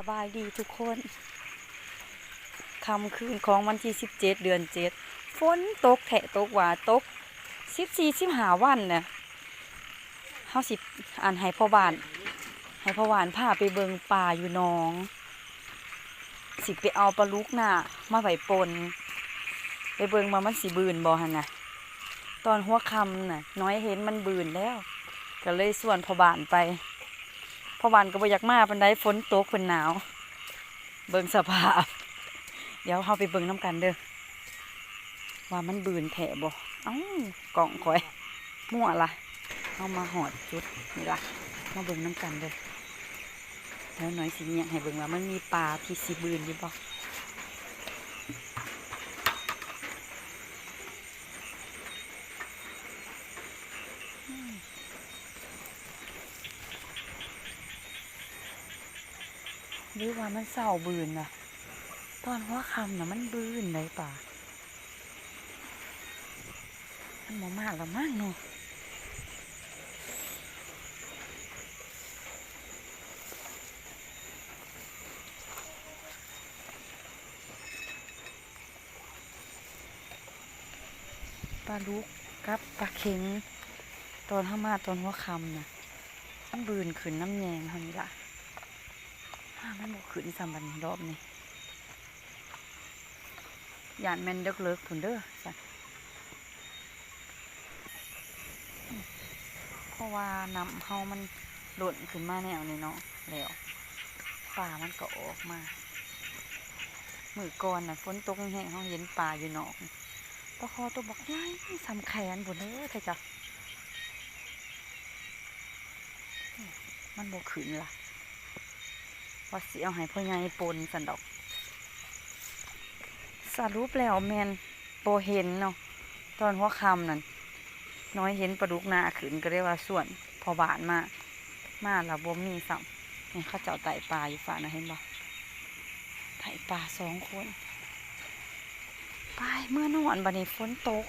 ສະບາຍດີທຸກຄົນ ຄ່ຳຄືນຂອງວັນທີສິບເຈັດ ເດືອນເຈັດ ຝົນຕົກແທ້ຕົກວ່າ ຕົກສິບສີ່ ສິບຫ້າວັນນະ. ເຮົາຊິ ອັນ ໃຫ້ພໍ່ບ້ານ ໃຫ້ພໍ່ບ້ານພາໄປເບິ່ງປາຢູ່ໜອງ ຊິໄປເອົາປາດຸກນາມາໄວ້ປົ່ນ ໄປເບິ່ງວ່າມັນຊິບືນບໍ່ຫັ້ນນະ. ຕອນຫົວຄ່ຳນະ ນ້ອຍເຫັນມັນບືນແລ້ວ ກໍເລີຍຊວນພໍ່ບ້ານໄປ. ພໍ່ບ້ານກໍບໍ່ຢາກມາປານໃດ ຝົນຕົກ ເພິ່ນໜາວ. ເບິ່ງສະພາບ ດຽວເຮົາໄປເບິ່ງນຳກັນເດີ້ ວ່າມັນບືນແທ້ບໍ່. ເອົ້າ ກ້ອງຂ້ອຍມົວລະ. ເຮົາມາຮອດຈຸດນີ້ລະ ມາເບິ່ງນຳກັນເດີ້. ດຽວນ້ອຍຊິຍ່າງໃຫ້ເບິ່ງວ່າມັນມີປາທີ່ຊິບືນຢູ່ບໍ່. ຫຼືວ່າມັນເຊົ້າບືນລະ? ຕອນຫົວຄ່ຳນະມັນບືນໄດ໋ປາ. ມັນບໍ່ມາລະມັ້ງເນາະ. ປາດຸກກັບປາເຂັງ ຕອນເຮົາມາຕອນຫົວຄ່ຳນະ ມັນບືນຂຶ້ນນຳແຍງເຮົານີ້ລະ. ອ້າ ມັນບໍ່ຂຶ້ນຊ້ຳບັດນີ້ ລອບນີ້. ຢ້ານແມ່ນເລິກໆພຸ້ນເດີ້ຊັ້ນ ເພາະວ່ານ້ຳເຮົາມັນລົ້ນຂຶ້ນມາແນວນີ້ເນາະ ແລ້ວປາມັນກໍອອກມາ. ມື້ກ່ອນນະຝົນຕົກແຮງໆ ເຮົາເຫັນປາຢູ່ນອກ ປາຄໍຕົວບັກໃຫຍ່ສ່ຳແຂນພຸ້ນເດີ້ເຈົ້າ. ມັນບໍ່ຂຶ້ນລະ ວ່າຊິເອົາໃຫ້ພໍ່ໃຫຍ່ປົ່ນຊັ້ນດອກ. ສະຫຼຸບແລ້ວແມ່ນບໍ່ເຫັນເນາະ ຕອນຫົວຄ່ຳນັ້ນ ນ້ອຍເຫັນປາດຸກນາຂຶ້ນ ກໍເລີຍວ່າຊວນພໍ່ບ້ານມາ ມາລະບໍ່ມີຊ້ຳ. ນີ້ເຂົາເຈົ້າໄຕ່ປາຢູ່ຟາກນັ້ນ ເຫັນບໍ່ ໄຕ່ປາສອງຄົນ. ໄປ ເມືອນອນບັດນີ້ ຝົນຕົກ.